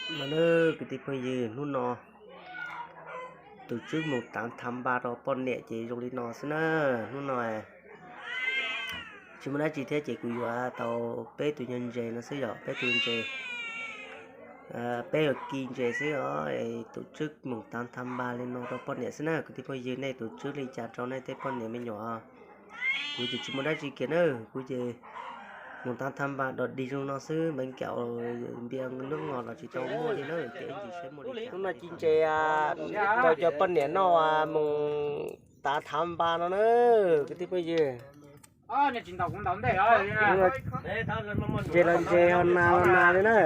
No na, kwv tij phooj ywg, hnub no tus Tswb moog taav thav npa rau poj niam ces zoo li no xwb na. Hnub no tsis muaj dab tsi thiab ces kuv yuav tau peb tus nyuag ntses no xwb, yog peb tus ntses, peb yog ki ntses xwb os. Tus Tswb moog taav thav npa li no rau poj niam xwb na. Kwv tij phooj ywg, nej tus Tswb li cas rau nej tej poj niam me nyuam? Kuv ces tsis muaj dab tsi kiag na, kuv ces moog taav thav npa dog dig zoo no xwb, npeev nkaus npias nub no los tsis tau muaj li na. Ces ib ntsis saib muaj li cas. Hnub no ci ntses rau cov poj niam noj moog taav thav npa no na, kwv tij phooj ywg. Ntses los ntses, ho nas los nas li na.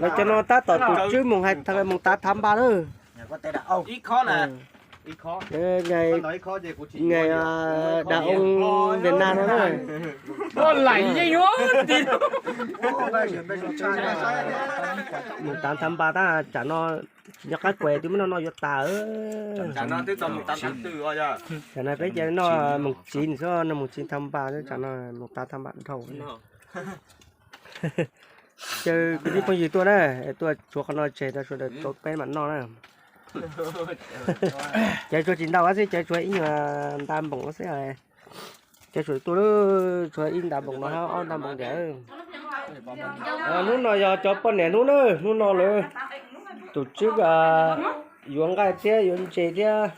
Lawv cov no tab tom tus Tswb moog hais moog taav thav npa na. Ib khob na. Ib khob. Ngày, ngày, à, đàn ông Việt Nam no na. Moog taav thav npa tab, tsam no tsis nco qab kuas twb muab noj noj yuav tas. Tsam no peb ces noj moog tsiv xwb, noj moog tsiv thav npa, tsam no moog taav thav npa dhau. Ces kwv tij phooj ywg tuaj na, tuaj tshuav qhov no tseg rau sawv daws rau peb mam noj na. Ces tshuav tsis ntau xwb, ces tshuav ib nyuag nta npoom xwb. Ces tshuav tuaj, tshuav ib nta npoom no hab ob nta npoom ntiag. Hnub no yog cov poj niam hnub na, hnub no lawv tus Tswb yuav nqaij thiab yuav ntses thiab.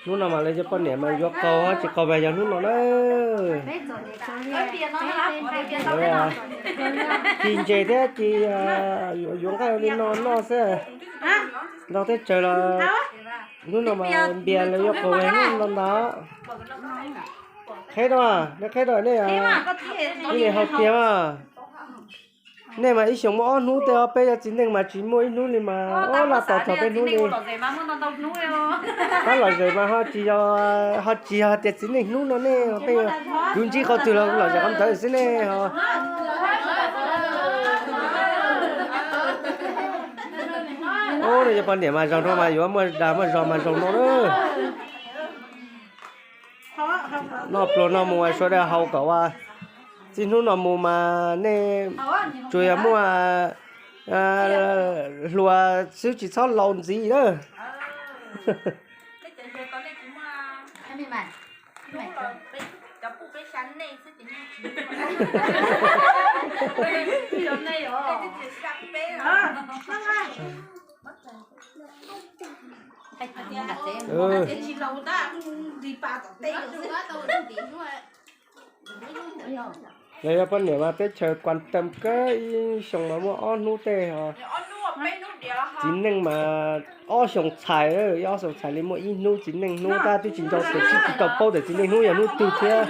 Hnub no mas lawv cov poj niam mas yuav qaug hab tsis qaug mas yog hnub no na. Ci ntses thiab ci yuav nqaij li no noj xwb. Nrog teb chaws los hnub no mas npias lawv yuav qaug hnub no ntag. Qheb rau, nej qheb rau nej, nej hau tiag mas. Nej mas ib xyoos muaj ob hnub tej os, peb cov txiv neej mas tsis muaj ib hnub li mas, o, laj tos txog peb hnub li. Pab lom zem mas ho tsis yog, ho tsis yog tias txiv neej hnub no nej, peb, kuv ntsib qhov twg los lom zem qhov ntawd xwb nej ho. Ub, nej cov poj niam mas zoo no mas yuav muaj dag muaj zog mas zoo no na. Noj pluas no mus sawv daws haus kom ua, txij hnub no mus mas nej tsuas yog muaj hluas xwb tsis txhob laus ntxiv na. Lawv yog poj niam mas teb chaws kuas tam kawg, ib xyoos mas muaj ob hnub tej. Txiv neej mas ob xyoos txhais, ib ob xyoos txhais li muaj ib hnub txiv neej hnub, tab twb tsis nco tias, twb tsis tau paub tias txiv neej hnub yog hnub twg thiab.